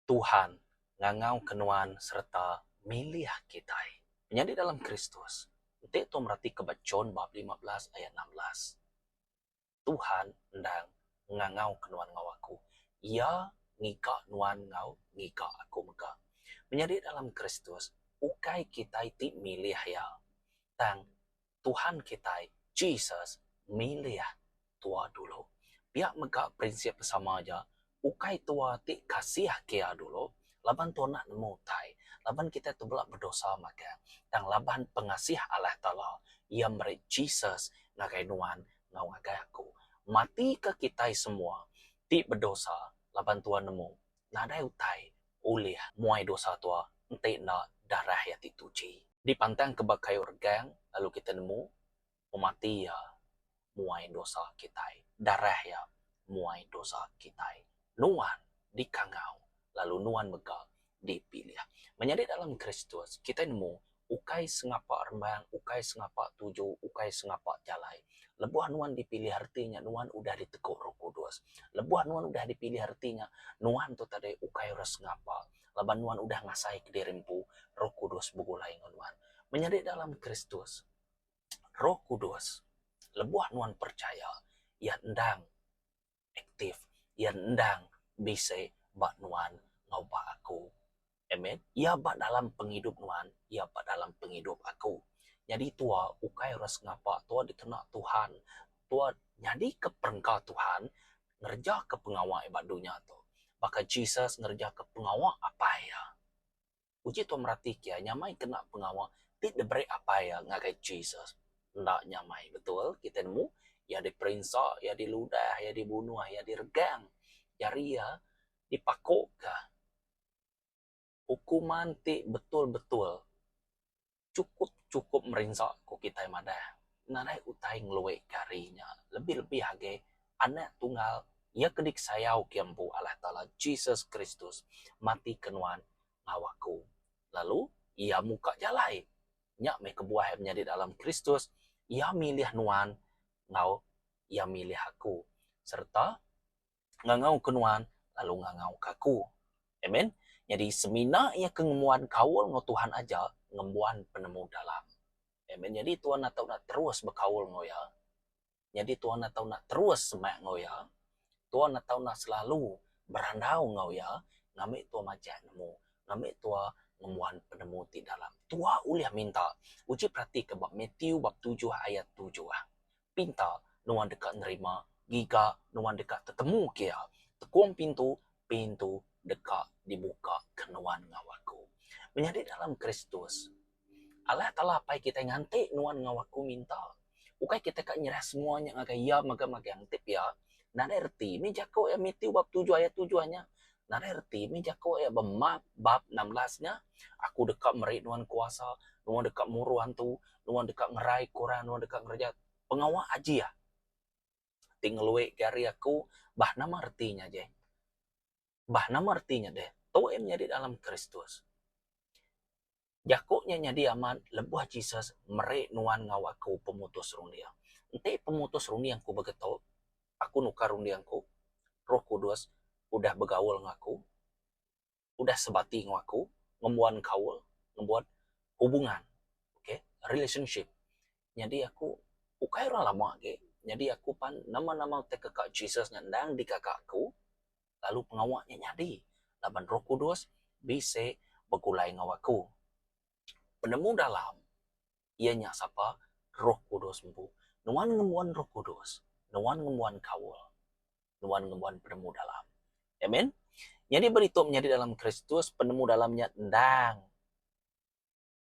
Tuhan ngangauka nuan sereta milih kitai. Menyadi dalam Kristus, enti tu meratika ba John bab 15 ayat 16, Tuhan endang ngangauka nuan enggau aku. Iya ngiga nuan enggau ngiga aku mega. Menyadi dalam Kristus, ukai kitai ti milih Iya, tang Tuhan kitai, Jesus, milih tua dulu. Pia mega prinsip sama aja, ukai tua ti kasih ke iya dulu laban tua enda nemu utai, laban kitai tu bela bedosa magang. Tang laban pengasih Allah Taala, Iya meri Jesus ngagai nuan enggau ngagai aku. Matika kitai semua ti bedosa laban tua nemu nadai utai ulih muai dosa tua enti enda darah iya ti tuchi. Dipantang ke ba kayu regang lalu kitai nemu pemati iya muai dosa kitai, darah iya muai dosa kitai. Nuan dikangau lalu nuan mega dipilih. Menyadi dalam Kristus kitai nemu ukai sengapa rembang, ukai sengapa tuju, ukai sengapa jalai. Lebuh nuan dipilih reti nya nuan udah diteku Roh Kudus. Lebuh nuan udah dipilih reti nya nuan tu tadi ukai orang sengapa laban nuan udah ngasai kediri empu Roh Kudus begulai enggau nuan. Menyadi dalam Kristus, Roh Kudus lebuh nuan percaya iya endang aktif, iya endang bisi ba nuan enggau ba aku. Amen. Iya ba dalam pengidup nuan, iya ba dalam pengidup aku. Nyadi tua ukai orang sengapa, tua dikena Tuhan, tua nyadika perengka Tuhan ngerejaka pengawa iya ba dunya tu. Baka Jesus ngerejaka pengawa Apai iya. Uji tua meratika iya nyamai kena pengawa ti diberi Apai iya ngagai Jesus. Enda nyamai betul kitai nemu iya diperinsa, iya diludah, iya dibunuh, iya diregang. Jari iya dipakuka. Hukuman ti betul-betul chukup-chukup merinsa ku kitai madah nadai utai ngelui ke hari nya lebih-lebih agi anak tunggal iya ke dikesayau ke empu Allah Taala Jesus Kristus mati ke nuan enggau aku lalu iya muka jalai nya meh kebuah iya menyadi dalam Kristus iya milih nuan enggau iya milih aku sereta ngangau ke nuan lalu ngangau ke aku. Amen. Nyadi semina iya ke ngembuan kaul enggau Tuhan aja ngembuan penemu dalam. Amen. Nyadi Tuhan atau nak terus bekaul enggau iya. Nyadi Tuhan atau nak terus semak enggau iya. Tuhan atau nak selalu berandau enggau iya ngambi tua majak nemu, ngambi tua ngembuan penemu ti dalam. Tua ulih minta. Uji peratika ba Matthew bab tujuh ayat tujuh. Pinta, nuan deka nerima, giga, nuan deka tetemu ke iya. Tekung pintu, pintu deka dibuka ke nuan enggau aku. Menyadi dalam Kristus, Allah Taala Apai kitai nganti nuan enggau aku minta. Ukai kitai ka nyerah semua nya ngagai Iya magang-magang ti pia, nadai reti mih jaku iya Matthew bab tujuh ayat tujuh nya. Nadai reti mih jaku iya ba Mark bab 16 nya, aku deka meri nuan kuasa, nuan deka muru antu, nuan deka ngerai ke orang, nuan deka ngereja pengawa ajih ti ngelui ke ari aku bah nama reti nya ajih. Bah nama reti nya deh. Tu iya menyadi dalam Kristus. Jaku nya nyadi amat lebuh Jesus meri nuan enggau aku pemutus runding. Enti pemutus runding ku begetu, aku nukar runding ku, Roh Kudus udah begaul enggau aku, udah sebati enggau aku, ngembuan kaul, ngembuan hubungan, okay, relationship. Nyadi aku ukai orang lama agi, nyadi aku pan nama-nama utai ke ka Jesus nya endang digaga aku. lalu pengawa nya nyadi laban Roh Kudus bisi begulai enggau aku. Penemu dalam iya nya sapa Roh Kudus empu. Nuan ngembuan Roh Kudus, nuan ngembuan kaul, nuan ngembuan penemu dalam. Amen. Nyadi ba ditu menyadi dalam Kristus penemu dalam nya endang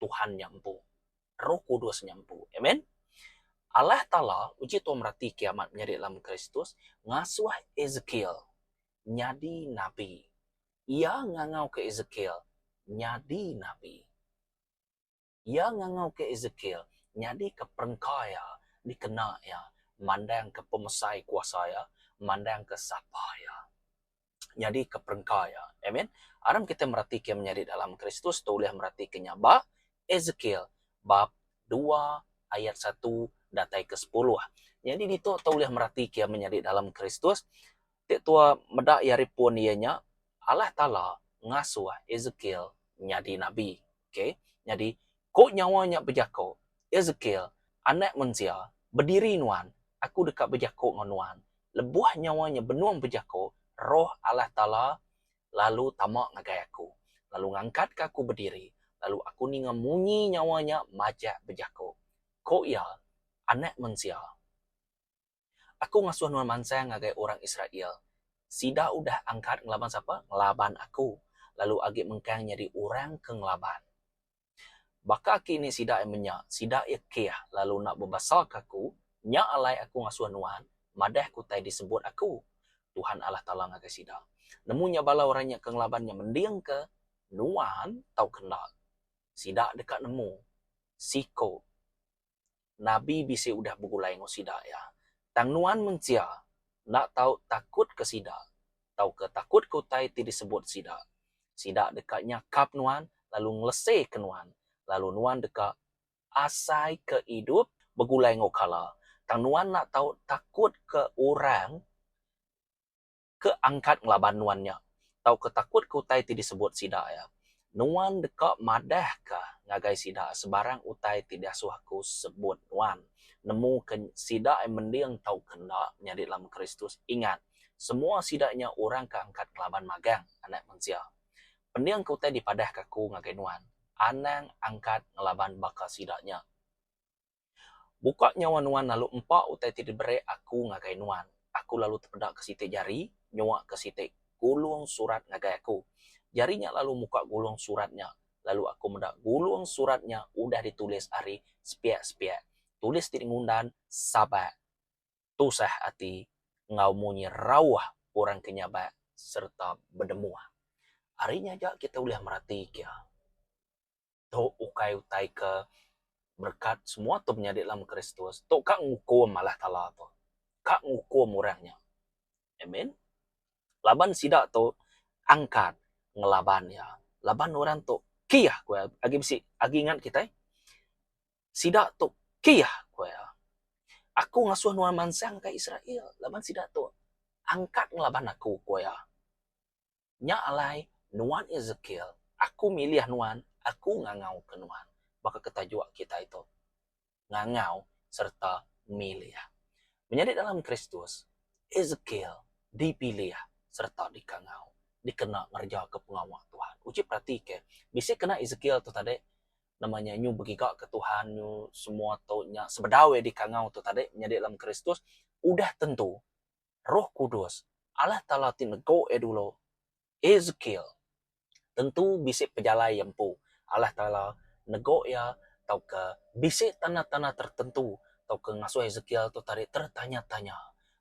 Tuhan nya empu. Roh Kudus nya empu. Amen. Allah Taala uji tua merati ke amat menyadi dalam Kristus ngasuh Ezekiel nyadi nabi. Iya ngangau ke Ezekiel nyadi nabi. Iya ngangau ke Ezekiel nyadi ke perengka iya dikena iya mandang ke pemesai kuasa iya, mandang ke sapa iya. nyadika perengka iya. Amen. Aram kitai meratika menyadi dalam Kristus tu ulih meratika nya ba Ezekiel bab dua ayat satu datai ke sepuluh. Nyadi ditu tu ulih meratika menyadi dalam Kristus ti tua meda iya ari pun iya nya Allah Taala. ngasuh Esekiel nyadi nabi. Okay. Nyadi, ku nyawa nya bejaku, Esekiel, anak mensia, bediri nuan, aku deka bejaku enggau nuan. Lebuh nyawa nya benung bejaku, Roh Allah Taala lalu tama ngagai aku, lalu ngangkatka aku bediri, lalu aku ninga munyi nyawa nya majak bejaku. Ku iya, Anak mensia, aku ngasuh nuan mansang ngagai orang Israel. Sida udah angkat ngelaban sapa? Ngelaban Aku, lalu agi mengkang nyadi orang ke ngelaban. Baka aki ini sida iya menya, sida iya kih lalu enda bebasaka Aku, nya alai Aku ngasuh nuan madahka utai disebut Aku, Tuhan Allah Taala ngagai sida. Nemu nya bala orang nya ke ngelaban nya mendingka nuan tauka enda, sida deka nemu siku nabi bisi udah begulai enggau sida iya. Tang nuan mensia enda tau takutka sida tauka takutka utai ti disebut sida. Sida deka nyakap nuan lalu ngeleseka nuan, lalu nuan deka asai ke idup begulai enggau kala. Tang nuan enda tau takutka orang ke angkat ngelaban nuan nya, tauka takutka utai ti disebut sida iya. Nuan deka madahka ngagai sida sebarang utai ti diasuh aku sebut nuan. Nemuka sida iya mending tauka enda menyadi dalam Kristus. Ingat, semua sida nya orang ke angkat ngelaban magang, Anak Mensia. Pendingka utai dipadahka aku ngagai nuan, anang angkat ngelaban baka sida nya. Buka nyawa nuan lalu empa utai ti diberi aku ngagai nuan. Aku lalu tepedaka siti jari nyuaka siti gulung surat ngagai aku. Jari nya lalu muka gulung surat nya, lalu aku meda gulung surat nya udah ditulis ari sepiak-sepiak. Tulis ti ngundan sabak, tusah ati enggau munyi rauh orang ke nyabak sereta bedemuh. Ari nya aja kita ulih meratika. Tu ukai utai ke berekat semua tu menyadi dalam Kristus. Tu ka ngukum Allah Taala tu. Ka ngukum orang nya. Amen. Laban sida tu angkat ngelaban iya. Laban orang tu kih ku iya. Agi bisi agi ingat kitai. Sida tu kih ku iya. Aku ngasuh nuan mansang ka Israel laban sida tu angkat ngelaban aku ku iya. Nya alai, nuan Ezekiel, aku milih nuan, aku ngangauka nuan. Baka ke tajuk kitai tu, Ngangau sereta Milih. Menyadi dalam Kristus, Ezekiel dipilih sereta dikangau dikena ngerejaka pengawa Tuhan. Uji peratika, bisi kena Ezekiel tu tadi nama nya nyu begigaka Tuhan nyu semua tu nya sebedau iya dikangau tu tadi menyadi dalam Kristus udah tentu Roh Kudus, Allah Taala ti nego iya dulu, Ezekiel, tentu bisi pejalai iya empu. Allah Taala nego iya tauka bisi tanda-tanda tertentu tauka ngasuh Ezekiel tu tadi tertanya-tanya.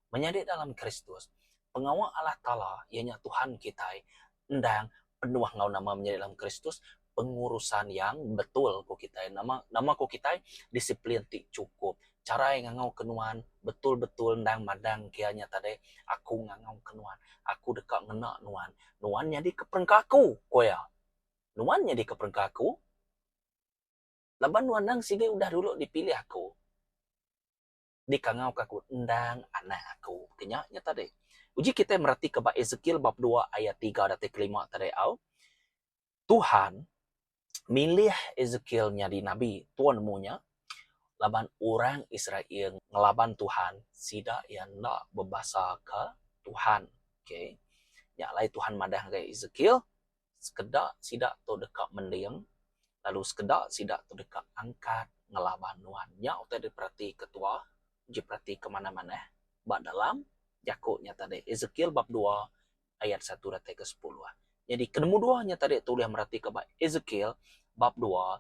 Menyadi dalam Kristus, pengawa Allah Taala iya nya Tuhan kitai endang penuh enggau nama menyadi dalam Kristus pengurusan yang betul ku kitai nama nama ku kitai disiplin ti chukup chara iya ngangau ke nuan betul betul endang madang ke iya nya tadi aku ngangau ke nuan aku deka ngena nuan nuan nyadi ke perengka aku ku iya nuan nyadi ke perengka aku laban nuan endang sigi udah dulu dipilih aku. Dikangauka aku endang anak aku. Ke nya nya tadi. Uji kitai meratika ba Ezekiel bab dua ayat tiga datai kelima tadi au. Tuhan milih Ezekiel nyadi nabi. Tuan nemu nya laban orang Israel ngelaban Tuhan, sida iya enda bebasaka Tuhan. Okay. Nya alai Tuhan madah ngagai Ezekiel, sekeda sida tu deka mending lalu sekeda sida tu deka angkat ngelaban nuan. Nya utai diperatika tua, uji peratika manah-manah ba dalam jaku nya tadi. Ezekiel bab dua ayat satu datai ke sepuluh. Nyadi ke nemu dua nya tadi tu ulih meratika ba Ezekiel bab dua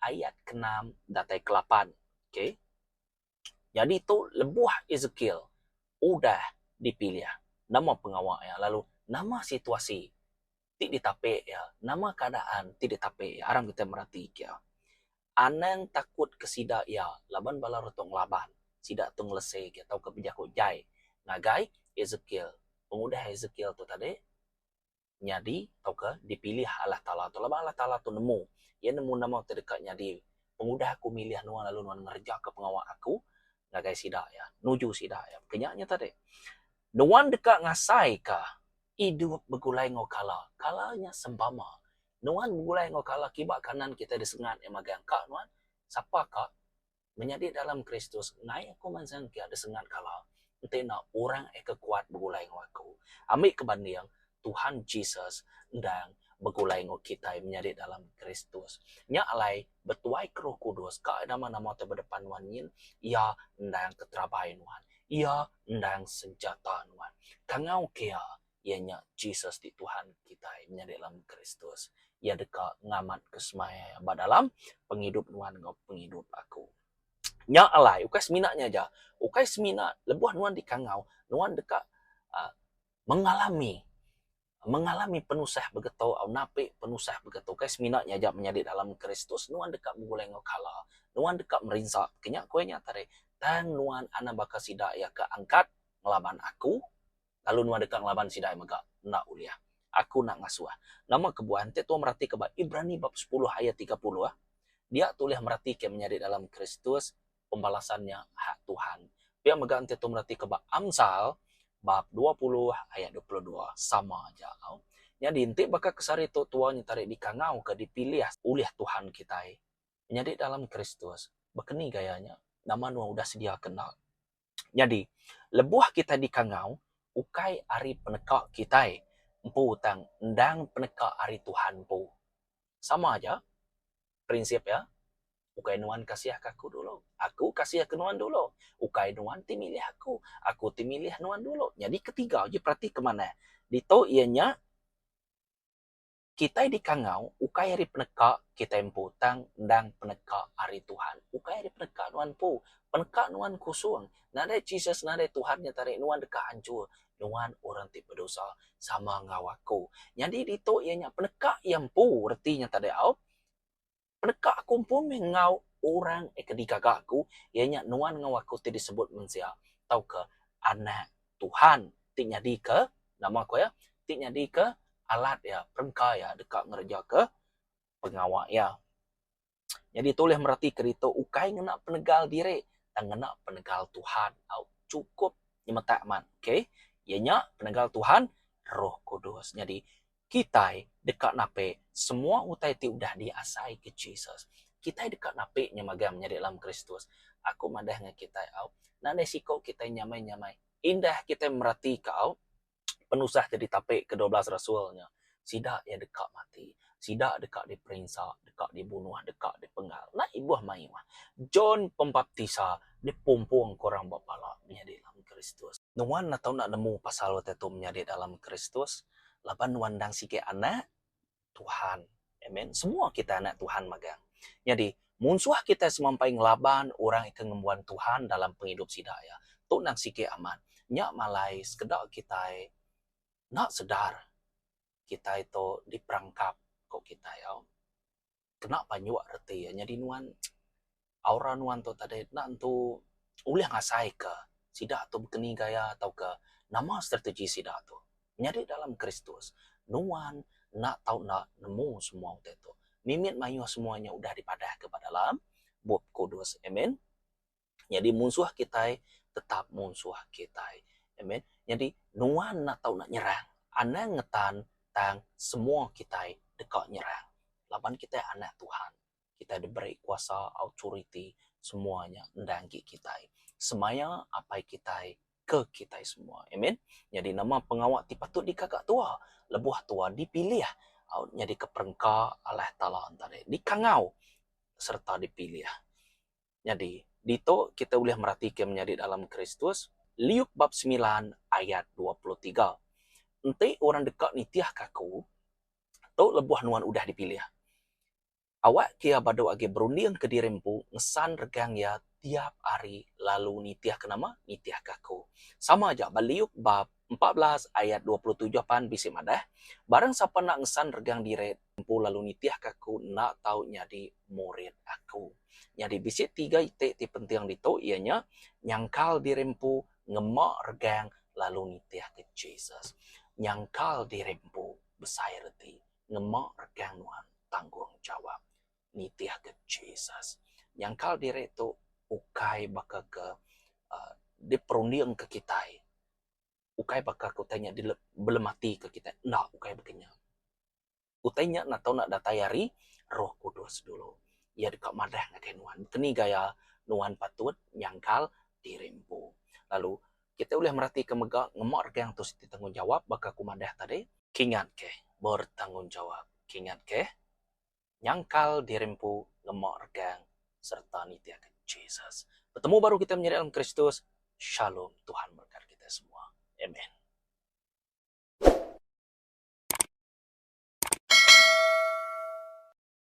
ayat ke enam datai ke lapan. Okay. Nyadi tu lebuh Ezekiel udah dipilih, nama pengawa iya lalu nama situasi ti ditapi iya, nama keadaan ti ditapi iya aram kitai meratika iya. Anang takut ke sida iya laban bala retung ngelaban sida tu ngeleseka tauka bejaku jai ngagai Ezekiel. Pengudah Ezekiel tu tadi nyadi tauka dipilih Allah Taala tu laban Allah Taala tu nemu iya nemu nama ti deka nyadi pengudah aku milih nuan lalu nuan ngerejaka pengawa aku ngagai sida iya nuju sida iya. Ke nya nya tadi nuan deka ngasaika. Idup begulai enggau kala. Kala nya sempama. Nuan begulai enggau kala kiba kanan kitai disengat iya magang ka nuan. Sapa ka menyadi dalam Kristus enggai aku mansang kia disengat kala enti enda orang iya ke kuat begulai enggau aku. Ambi ke banding Tuhan Jesus endang begulai enggau kitai menyadi dalam Kristus. Nya alai betuai ke Roh Kudus ka nama-nama ti bedepan nuan nyin iya endang keterabai nuan. Iya endang senjata nuan. Kangau ke iya, iya nya Jesus ti Tuhan kitai menyadi dalam Kristus. Iya deka ngamatka semaya iya ba dalam pengidup nuan enggau pengidup aku. Nya alai ukai semina nya aja, ukai semina lebuh nuan dikangau, nuan deka uhh mengalami mengalami penusah begetu au napi penusah begetu ukai semina nya aja menyadi dalam Kristus nuan deka begulai enggau kala nuan deka merinsa ke nya ku iya nya tadi tang nuan anang baka sida iya ke angkat ngelaban aku lalu nuan deka ngelaban sida iya mega enda ulih aku enda ngasuh nama kebuah enti tuan meratika ba Ibrani bab sepuluh ayat 30 dia tulih meratika menyadi dalam Kristus pembalasan nya hak Tuhan. Pia mega enti tu meratika ba Amsal bab 20 ayat 22 sama aja au. Nyadi enti baka ke sehari tu tua nyetari dikangau ke dipilih ulih Tuhan kitai menyadi dalam Kristus baka ni gaya nya nama nuan udah sedia ke enda. Nyadi lebuh kitai dikangau ukai ari peneka kitai empu tang endang peneka ari Tuhan empu. Sama aja prinsip iya. Ukai nuan kasih ke aku dulu. Aku kasih ke nuan dulu. Ukai nuan ti milih aku. Aku ti milih nuan dulu. Nyadi ketiga uji perati ke manah. Ditu iya nya kitai dikangau ukai ari peneka kitai empu tang endang peneka ari Tuhan. Ukai ari peneka nuan empu. Peneka nuan kusung. Nadai Jesus nadai Tuhan nya tadi nuan deka anchur. Nuan orang ti bedosa sama enggau aku. Nyadi ditu iya nya peneka iya empu reti nya tadi au. Peneka aku empu meh enggau orang ke digaga aku, iya nya nuan enggau aku ti disebut mensia tauka anak Tuhan ti nyadika nama ku iya ti nyadika alat iya perengka iya deka ngerejaka pengawa iya. Nyadi tu ulih meratika ditu ukai ngena penegal diri tang ngena penegal Tuhan au chukup nyemetak amat okay iya nya penegal Tuhan Roh Kudus. Nyadi Kitai deka napi semua utai ti udah diasaika Jesus. Kitai deka napi nya magang menyadi dalam Kristus. Aku madah ngagai kitai au, nadai siku kitai nyamai-nyamai. Indah kitai meratika au, penusah ti ditapi ke 12 rasul nya, sida iya deka mati, sida deka diperinsa, deka dibunuh, deka dipenggal. Enda ibuh mayuh. John Pembaptisa dipumpungka orang ba pala menyadi dalam Kristus. Nuan enda tau enda nemu pasal utai tu menyadi dalam Kristus. Laban nuan endang sigi anak Tuhan. Amen. Semua kitai anak Tuhan magang. Nyadi, munsuh kitai semampai ngelaban orang ke ngembuan Tuhan dalam pengidup sida iya. Tu endang sigi amat. Nya malai sekeda kitai enda sedar kitai tu diperangkap ku kitai au. Kena panjuk reti iya. Nyadi nuan aura nuan tu tadi enda entu ulih ngasaika sida tu bekeni gaya tauka nama strategi sida tu. Nyadi dalam Kristus, nuan enda tau enda nemu semua utai tu. Mimit mayuh semua nya udah dipadahka ba dalam Bup Kudus. Amen. Nyadi munsuh kitai tetap munsuh kitai. Amen. Nyadi nuan enda tau enda nyerang. Anang ngetan tang semua kitai deka nyerang. Laban kitai anak Tuhan. Kitai diberi kuasa autoriti semua nya endang agi kitai. Semaya apai kitai ke kitai semua. Amen. Nyadi nama pengawa ti patut digaga tua lebuh tua dipilih nyadika perengka Allah Taala enta deh dikangau sereta dipilih. Nyadi, ditu kitai ulih meratika menyadi dalam Kristus, Liuk bab semilan ayat 23. Enti orang deka nitihka aku, tu lebuh nuan udah dipilih. Awak ke iya badu agi berundingka diri empu ngesan regang iya tiap hari lalu nitihka nama? Nitihka aku. Sama aja ba Liuk bab 14 ayat 27 pan bisi madah, Barang sapa enda ngesan regang diri empu lalu nitihka aku enda tau nyadi murid aku. Nyadi bisi tiga iti ti penting ditu iya nya nyangkal diri empu, ngema regang lalu nitihka Jesus. Nyangkal diri empu besai reti ngema regang nuan tanggungjawap nitihka Jesus. Nyangkal diri tu ukai baka ke uhh diperundingka kitai. Ukai baka ke utai nya belematika kitai. Enda ukai baka nya. Utai nya enda tau enda datai ari Roh Kudus dulu. Iya deka madah ngagai nuan baka ni gaya nuan patut nyangkal diri empu. Lalu kitai ulih meratika mega ngema regang tu siti tanggungjawap baka ku madah tadi. Kingat ke bertanggungjawap. Kingat ke nyangkal diri empu ngema regang sereta nitihka Jesus. Betemu baru kitai menyadi dalam Kristus. Shalom. Tuhan merekat kitai semua. Amen.